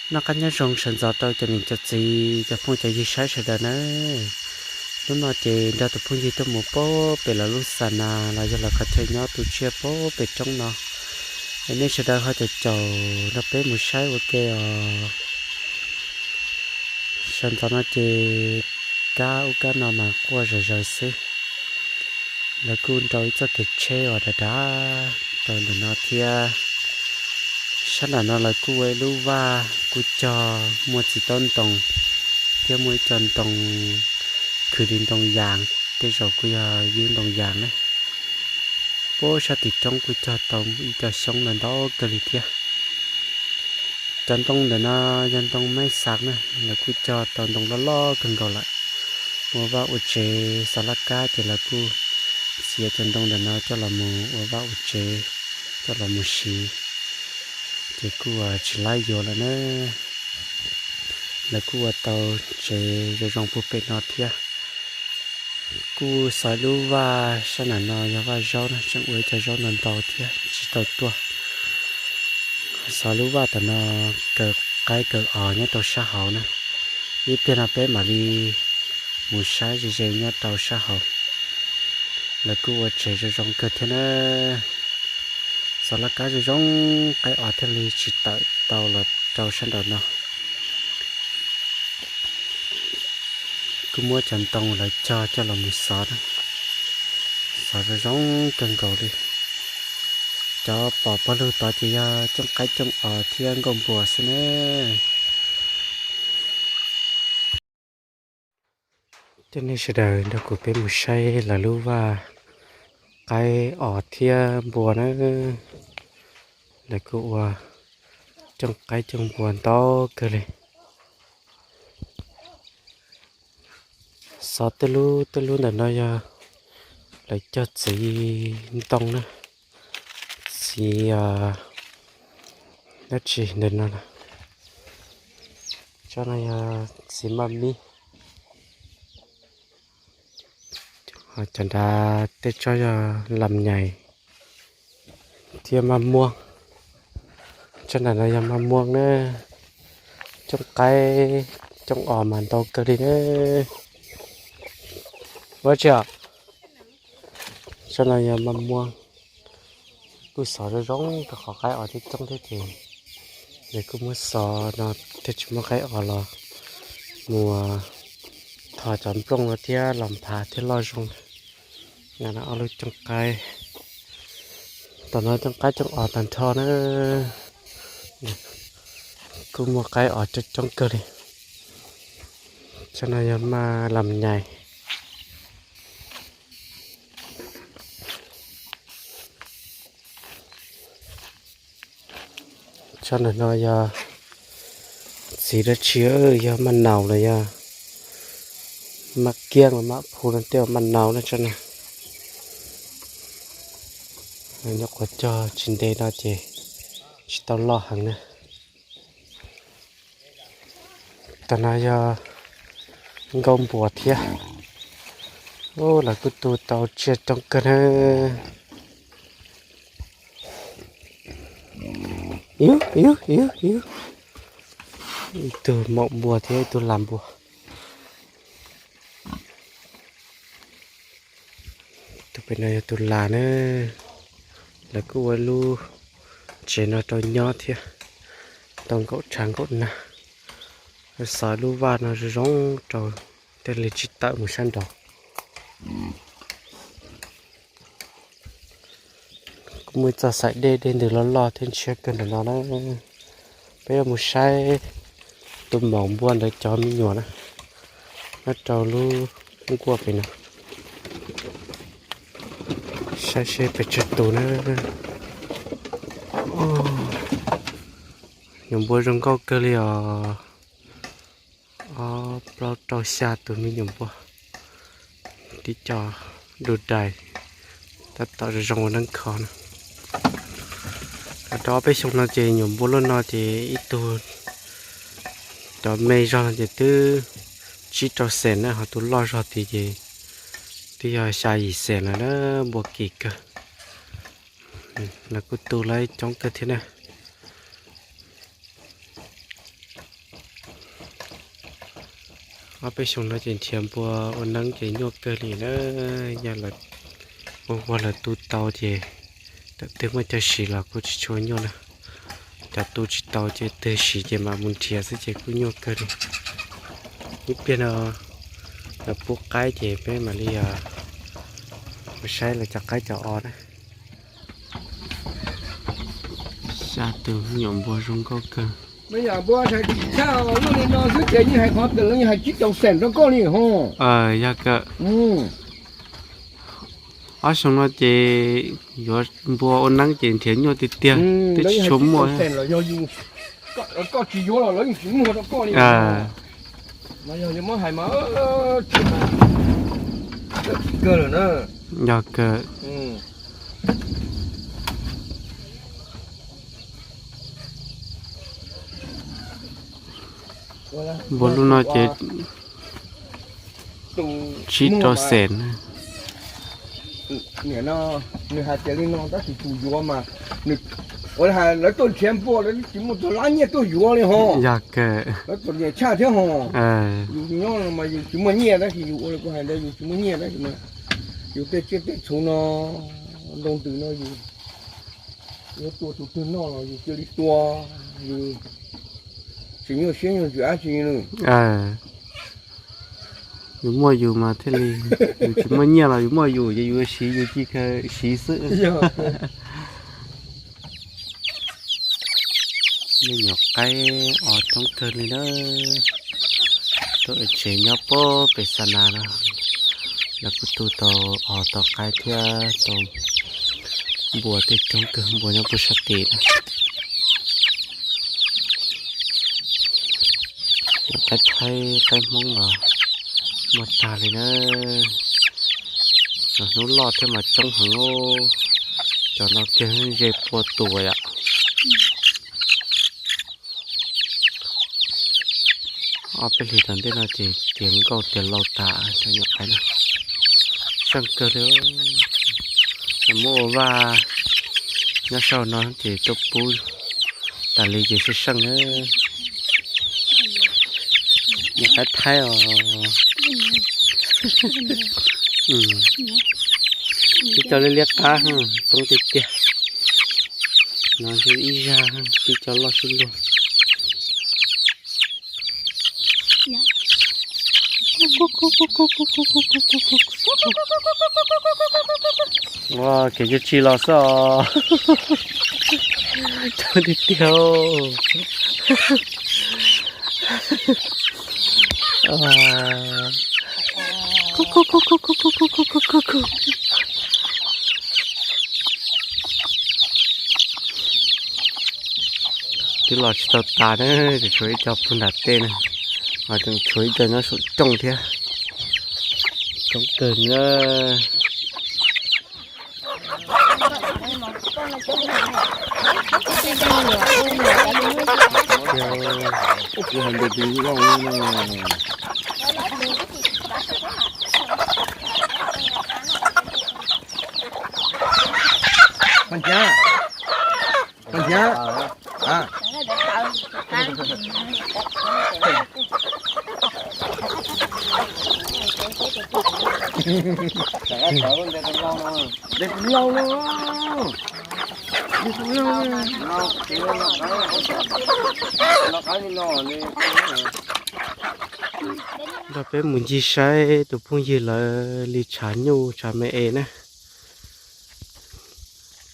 Noj qab nyob zoo sawv ntxov rau cov niam cov txiv cov phooj cov ywg saib sawv daws nawb. Hnub no ces nrog tus phooj ywg tuaj mus pem lawv lub xa nas los yog lawv qhov chaw nyob tu tsiaj pem roob no. Es nej sawv daws ho caum caum nrog peb mus saib ua ke os. Sawv ntxov no ces kab ub kab no mas quaj zawg zawg xwb. Lawv kuj nrau ib txoj kev tsheb uas dav dav rau ntawm no thiab. Sab nram no lawv kuj ua ib lub vaj kuj cog muaj txiv taub ntoo thiab muaj ib co ntoo khwv li ntoo yas, tej zaum kuj yog yub ntoo yas na. Puag sab tim roob kuj cog tau ib co xyoob ntau ntau kawg li thiab. Cov ntoo ntawm no yog ntoo maib xav na, lawv kuj cog tau ntoo loj loj kawg nkaus lawm. Ua vaj ua tsev xov laj kab ces lawv kuj txiav cov ntoo ntawm no coj los mus ua vaj ua tsev, coj los mus siv, ces kuj tsis laib yuav lawm na. Lawv kuj ua tau tsev zoo zoo puag pem no thiab. Kuj xov ib lub vaj sab nram no yog vaj zaub na, tseem ua ib co zaub ntau ntau thiab tsis tau tuaj. Xov lub vaj tom no kaw qaib kaw os nyob rau sab hauv na. Ib pliag no peb mam li mus saib ze ze nyob rau sab hauv. Lawv kuj ua tsev zoo zoo kawg thiab na. Xov laj kab zoo zoo, qaib os thiaj li tsis tawm tau los rau sab nraum no. Kuj muab cov ntoo lawv cog coj los mus xov na. Xov zoo zoo kawg nkaus li. Cov pom pog lug tod ces yog cooj qaib cooj os thiab nkauj npua xwb na. Coj nej sawv daws nrog kuv peb mus saib lawv lub vaj qaib os thiab npua na. Lawv kuj ua cooj qaib cooj npua ntau kawg li. Xov tej lub tej lub ntawm no yog lawv cog txiv ntoo na, txiv dab tsi ntawm no. Tsob no yog txiv maj mib. Cov nrad tej tsob yog lam nyais thiab maj muaj. Tsob nram no yog maj muaj na. Cooj qaib cooj os mas ntau kawg li na. Ua tsi os? Tsob no yog maj muaj. Kuj xov zoo zoo rau qhov qaib os coob coob thiab ces nws kuj muab xov no thiaj tsis muaj qaib os los mus thov cov nplooj no thiab los nphav thiaj loj zoo. Nram no ob lub cooj qaib, tom no cooj qaib cooj os tag nrho na. Kuj muaj qaib os coob coob kawg li. Tsob no yog maj lam nyais. Tsob ntawm no yog txiv dab tsi, yog maj naus los yog maj kiab los maj phu no tej maj naus na tsob no. Nyuam qhuav cog tsis ntev no ces tsis tau loj heev na. Tam no yog nkauj npua thiab. Lawv kuj tu tau tsiaj coob kawg na. Ib, ib, ib, ib. Ib tug maum npua thiab ib tug las npua. Tus pem no yog tus las na. Lawv kuj ua lub tsev no rau nyob thiab, tau nkaum tshav nkaum nag. Xov lub vaj no zoo zoo rau thiaj li tsis tawm mus sab nraud. Kuj muaj ib txoj xaim dej, dej ntws loj loj thiab ntshiab kawg ntawm no na. Peb yuav mus saib tus maum npua ntawd cov me nyuam na, nyob rau lub nkuaj pem no. Saib seb pes tsawg tus na. Nyuam npua zoo nkauj kawg li os. Ob plaub rau xya tus me nyuam npua, tib co du dais, tab tom zoo zoo ua neeb kho na. Rau ob peb xyoo no ces nyuam npua loj no ces ib tug cov me zog no ces twb tsib rau xees na, ho tus loj zog tid ces twb yog xya yim xees lawm na, npua kim kawg. Lawv kuj tu lawv coob kawg thiab na. Ob peb xyoos no ces nrhiav npua ua neeb ces nyuaj kawg li na. Yog lawv ua ua lawv tu tau ces thaum twg muaj chaw siv los kuj tsis tshua nyuaj na. Cov tu tsis tau ces twg siv ces mam mus nrhiav xwb ces kuj nyuaj kawg li. Ib pliag no lawv pub qaib ces peb mam li mus saib lawv cov qaib cov os na. Xya tus nyuam npua zoo nkauj kawg. Npua tshaj lub li no xwb ces yeej hais qhov twg los yeej hais tsib caug xees rau koj li ho. Yog kawg. Ob xyoo no ces yuav npua ua neeb ces nrhiav nyuaj tiag tiag, twb tsis tshua muaj. Koj tsis yuav los lawv yeej tsis muag rau koj li. Mas yog yuav muab hais mas tsis kawg lawm na. Yog kawg. Npua lub no ces tsib rau xees. Nim no nws hais tias li no tab sis tus yuav mas, ua li hais lawv tuaj nrhiav npua lawv tsis muaj tus lab nyiaj tuaj yuav li ho. Yog kawg. Lawv txom nyem tshaj thiab ho. Yus nyob no mas yus tsis muaj nyiaj tab sis yus ua li kuv hais ntawd yus tsis muaj nyiaj tab sis mas yus tej tsiaj tej txhu no, ntoo ntws no yus yuav tua tus twg noj los yus cia li tua, yus tsis nyuaj siab nyuaj ntsws dab tsi li. Yus muaj yus mas thiaj li, yus tsis muaj nyiaj los yus muaj yus ces yus siv yus ci kawg siv xwb. Me nyuam qaib os coob kawg li na. Tuaj tsev nyob puag pem xa nas no, lawv kuj tu tau os tau qaib thiab tau npua tej coob kawg, npua nyob puag sab tid na. Qaib Thaib qaib Hmoob los muaj tag li na. Hnub loj thiab mas coob heev, cov no kiag ze pua tus yom. Ob peb hlis tom ntej no ces tiav nkauj tiav laus tas cov nyuam qaib no. Seej kawg li. Muab ua vaj nyob saum no ces tuaj pub tas li ces seej seej na. Nyuam qaib Thaib os. Tib co liab liab qab, coob tiag tiag. No ib zag tib co loj sib luag. Ua kev cia tsi los xwb os. Coob tiag tiag. Twb los tsis tau tas na, tseem tshuav ib co puag nram tej na, ho tseem tshuav ib co nyob saum cooj thiab. Coob kawg na. Nrog peb mus ncig saib tus phooj ywg lawv li tshav nyuj tshav me es na.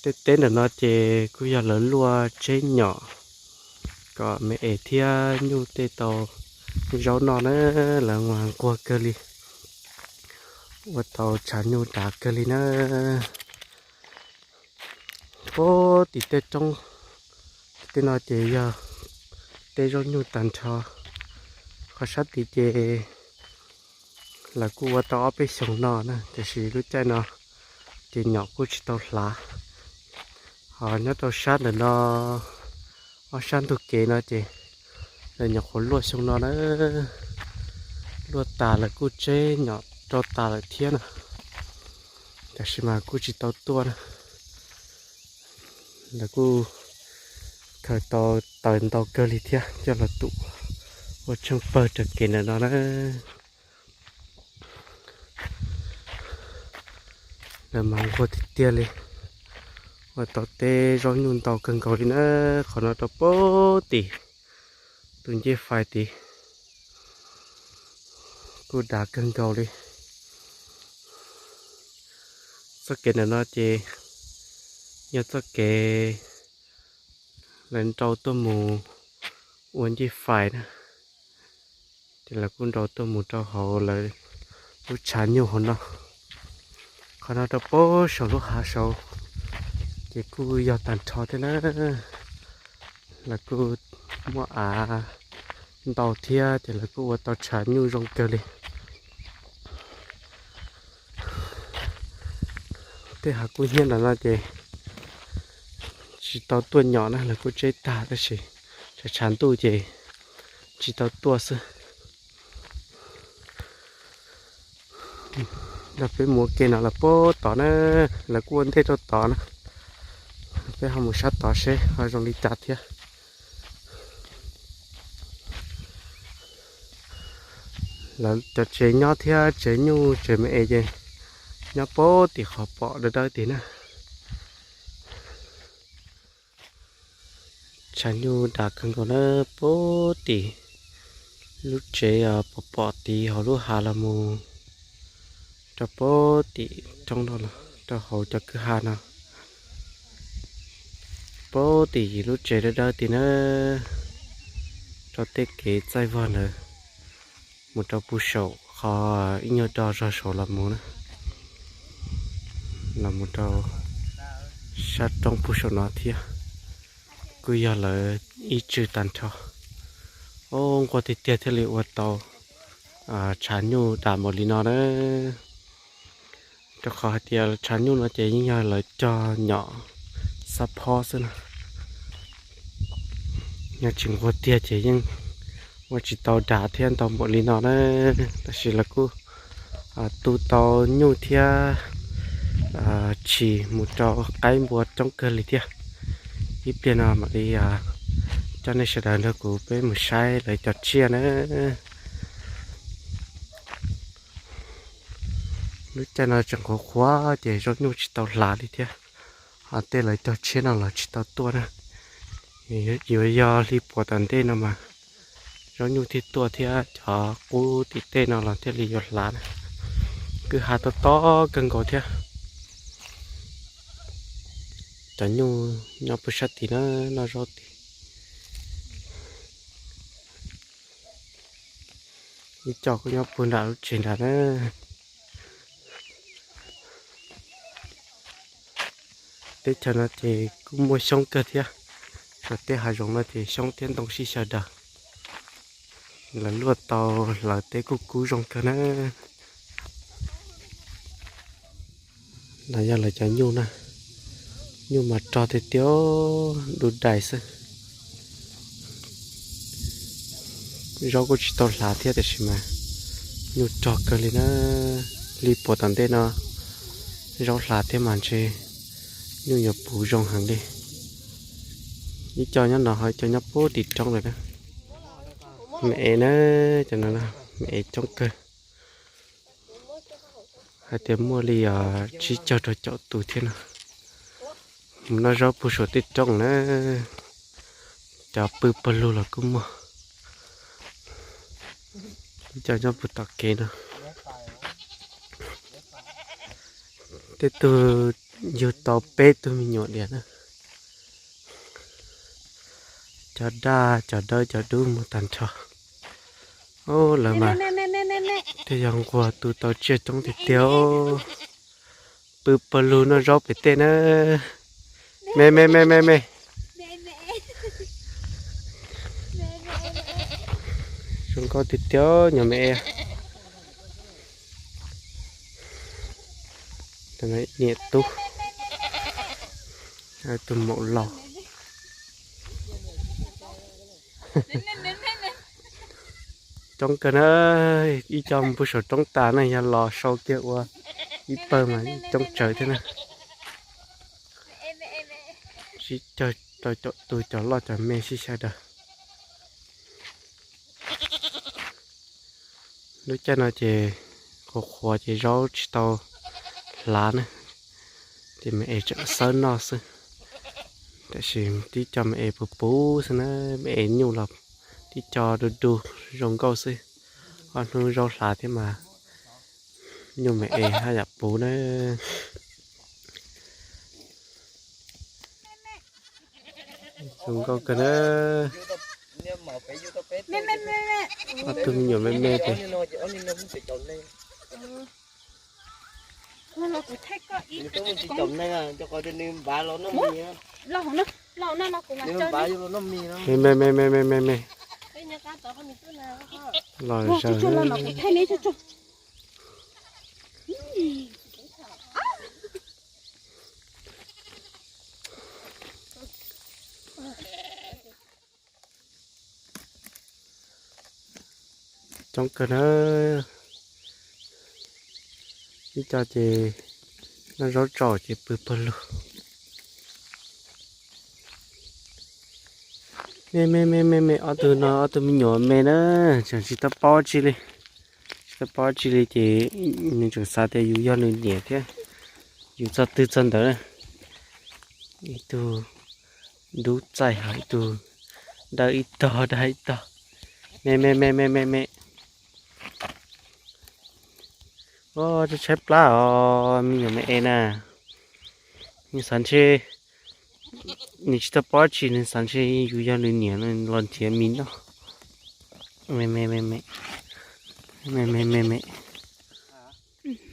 Tej teb ntawm no ces kuj yog lawv luaj tseb nyom kom me es thiab nyuj tej tau zaub noj na, lawv nquag kawg li, ua tau tshav nyuj dav kawg li na. Puag tim tej roob tej no ces yog tej zaub nyuj tag nrho. Qhov sab tid ces lawv kuj ua tau ob peb xyoos no na, tiam sis lub caij no ces nyom kuj tsis tau hlav. Ho nyob rau sab ntawm no, ob sab ntug kev no ces lawv nyuam qhuav luaj xyoo no na, luaj tas lawv kuj tseb nyom rau tas lawm thiab na, tiam sis mas kuj tsis tau tuaj na. Lawv kuj khaws tau taws ntau kawg li thiab coj los tum ua tsheej pawg raws kev ntawm no na. Lawv mas nquag tiag tiag li. Ua tau teb zaub nyuj ntau kawg nkaus li na. Qhov no rau pem tim tus ncej fais tid kuj dav kawg nkaus li. Txoj kev ntawm no ces yog txoj kev lawv nrau tuaj mus ua ncej fais na. Ces lawv kuj nrau tuaj mus rau hauv lawv lub tshav nyuj hauv no. Qhov no rau pem saum lub hav saud ces kuj yog tag nrho thiab na. Lawv kuj muaj av ntau thiab ces lawv kuj ua tau tshav nyuj zoo kawg li. Tej hav kub hnyiab ntawm no ces tsis tau tuaj nyom na, lawv kuj tseb tag tab sis tshav tshav ntuj ces tsis tau tuaj xwb. Nrog peb mus ua ke no los pem tod na, lawv kuj ua ntej rau tod na. Peb ho mus sab tod seb ho zoo li cas thiab. Lawv cov tsev nyob thiab tsev nyuj tsev me es ces nyob pem tim qhov pom dawb dawb tid na. Tshav nyuj dav kawg nkaus na, pem tim lub tsev pom pom tid hauv lub hav los mus rau pem tim roob no los rau hauv cov kwj ha no. Pem tim lub tsev dawb dawb tid na, rau tej kev txaij vog ntawd mus rau puag saum qhov ib nyuag do zog saud los mus na, los mus rau sab roob puag saum no thiab. Kuj yog lawv ib tswm tag nrho. Ob, nquag tiag tiag thiaj li ua tau tshav nyuj dav npaum li no na. Rau qhov hais tias tshav nyuj no ces yeej yog lawv cog nyom xab phob xwb na. Yog tsis nquag tiag ces yeej ua tsis tau dav thiab ntau npaum li no na. Tab sis lawv kuj tu tau nyuj thiab tshis mus rau qaib npua coob kawg li thiab. Ib pliag no mam li coj nej sawv daws nrog kuv peb mus saib lawv cog tsiaj na. Lub caij no tseem qhuav qhuav ces zaub nyuj tsis tau hlav li thiab. Ho tej lawv cog tshiab no los tsis tau tuaj na. Yuav yog hli puas tom ntej no mas zaub nyuj thiaj tuaj thiab cov qub tim tej no los thiaj li yuav hlav na. Kwj ha tob tob kawg nkaus thiab. Cov nyuj nyob puag sab tid na, noj zaub tid. Ib co kuj nyob puag nram lub tsev nrad na. Teb chaws no ces kuj muaj xyoob kawg thiab. Saum tej hav zoov no ces xyoob thiab ntoo sib xyaw daws. Lawv luaj tau hlawv teb kuj kub zoo kawg na. No yog lawv cov nyuj na. Nyuj mas rog tiag tiag, du dais xwb. Zaub kuj tsis tau hlav thiab tiam sis mas nyuj rog kawg li na. Hli puas tom ntej no zaub hlav thiab mas ntshe nyuj yuav puv zoo heev li. Ib co nyob no ho ib co nyob puag tim roob lawm na. Me ev na, cov no me ev coob kawg. Hais tias muaj li tsib caug rau caum tus thiab no. Mus noj zaub puag saum tej roob na. Cov pw pawg lug los kuj muaj. Ib co nyob puag tom kev no. Tej tug yug tau peb tug me nyuam diam na. Cov daj cov dawb cov dub muaj tag nrho. Lawv mas thiaj yog nquag tu tau tsiaj coob tiag tiag. Pw pawg lug noj zaub pem tej na. Me me me me me. Zoo nkauj tiag tiag nyuam me. Niam tub, tus maum laus. Coob kawg na, ib co mus puag saum roob tas na, yog los sau kiag ua ib pawg mas coob tsawv thiab na. Sib caug rau caum tus cov loj cov me sib xyaw daws. Lub caij no ces qhuav qhuav ces zaub tsis tau hlav na, Ces me es tseem xawb noj xwb, tiam sis tib co me es puv puv xwb na, me es nyuj los tib co du du zoo nkauj xwb. Ob hnub zaub hlav thiab mas nyuj me es haj yam puv na. Zoo nkauj kawg na. Ob tug me nyuam me me ces me me me me me los zaws. Coob kawg na. Ib co ces noj zaub tsaus ces pw pawg lug. Me me me me me, ob tug no ob tug me nyuam me na, tseem tsis tau paub tsi li. Tsis tau paub tsi li ces nws tseem xav tias yus yog nws niam thiab, yus txog twg txog ntawd. Ib tug dub txaij, ho ib tug dawb ib tog dawb ib tog. Me me me me me me. Tshaib tshaib plab os me nyuam me es na. Nws xav ntshe, nws tsis tau paub tsi, nws xav ntshe yus yog nws niam los nrhiav mis noj. Me me me me, me me me me,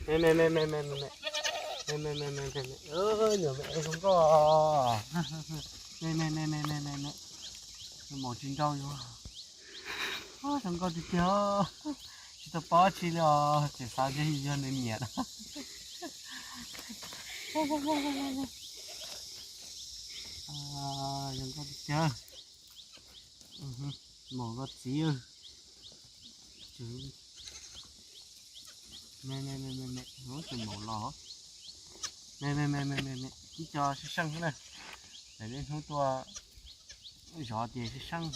me me me me me me, me me me me me, nyuam me es zoo nkauj. Me me me me me me, maum tsis nrau yuav. Zoo nkauj tiag tiag, tsis tau paub tsi li os, tseem xav ntshe yog nws niam. Zoo nkauj tiag tiag, maum los txiv. Me me me me me, tus maum los. Me me me me me me, ib co seej seej xwb na. Lawv niaj hnub tuaj zov ces seej seej xwb.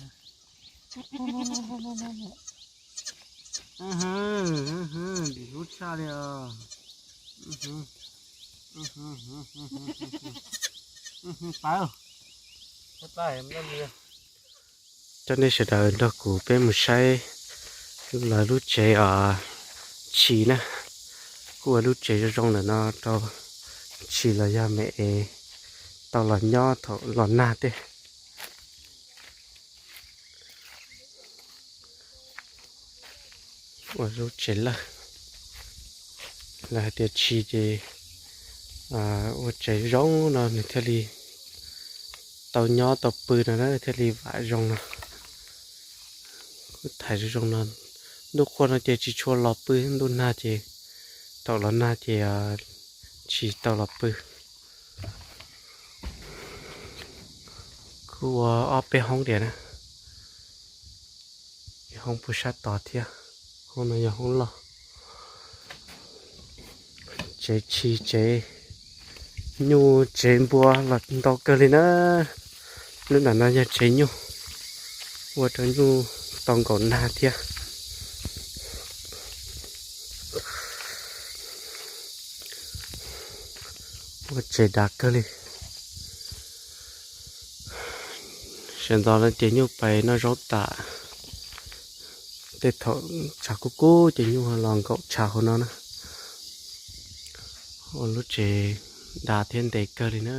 Dim hlub tshaj li os. Pab, coj nej sawv daws nrog kuv peb mus saib lawv lub tsev os, tshis na. Kuj ua lub tsev zoo zoo ntawm no rau tshis los yog me es tau los nyob thaum los nag tej. Ua lub tsev lawj, lawv hais tias tshis ces ua tsev zoo no nws thiaj li tau nyob tau pw no na, thiaj li vam zoo no. Kuj thaiv zoo zoo no, ntuj qhua no ces tsis tshua los pw, ntuj nag ces, thaum los nag ces tsis tau los pw. Kuj ua ob peb hoob tias na, ib hoob puag sab tod thiab, hoob no yog hoob loj. Tsev tshis tsev nyuj tsev npua los ntau kawg li na. Lub nram no yog tsev nyuj, ua rau nyuj tau nkaum nag thiab. Ua tsev dav kawg li. Sawv ntxov no ces nyuj pais noj zaub tas, tej thaum tshav kub kub ces nyuj los nkaum tshav hauv no na. Ua lub tsev dav thiab ntev kawg li na.